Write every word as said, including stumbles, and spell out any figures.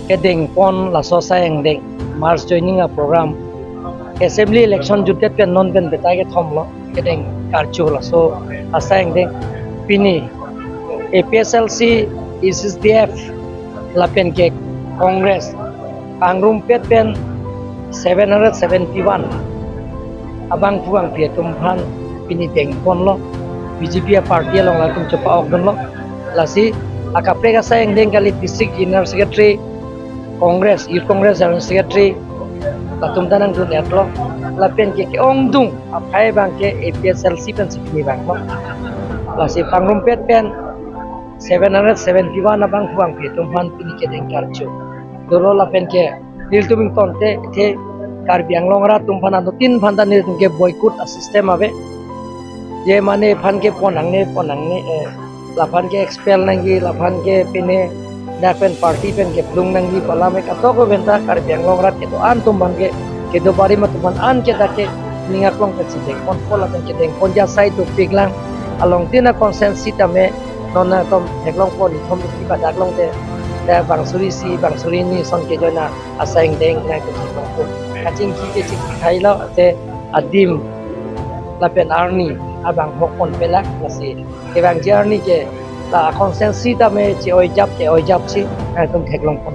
kedengpon laso asai angdeng, mass joining a program, assembly election jutdet pen non pen batai kethom lo kedeng karcho laso asai angdeng. Pini A P H L C, A C C D F lapen ke Congress pangrumpet pen seven hundred seventy-one abangphu bangphi atum aphan pini dengponlo, B J P a party along latum chepa-okdunlo. Lasi akaprek asai angdeng kali, District General Secretary, Congress, Youth Congress General Secretary, latum ta nangdun-etlo. Lapen ke ke-ongdung aphai abang ke A P H L C pensi pini vanglo. Lasi pangrumpet pen seven hundred seventy-one abangphu bangphi atum aphan pini kedeng karcho dolo. Lapen ke nelitum ingtonte, the Karbi Anglong arat atum aphan, anuttin aphan ta nelitum ke boycott a system ave. Je mane aphan ke pon nangne, pon nangne, eh, laphan ke expel nangji, laphan ke pine dak pen party pen keplung nangji pu alam ke katok pen ta Karbi Anglong arat kedo-an atum aphan ke, kedo barim atum aphan an ke dak ke ning aklong pensi dengponpo, lapen kedengponji asai dopiklang. Along tin a constituency tame non atum theklongpon, ithom isi padak longte, dak bang suri isi, bang suri hini ason ke join a asai angdeng nangtum theklongpon. Kachingki ke chingki thailo, te adim lapen arni abang hokpon pelak. Lasi kevangji arni ke la constituency tame che-oijap, che-oijapsi nangtum theklongpon.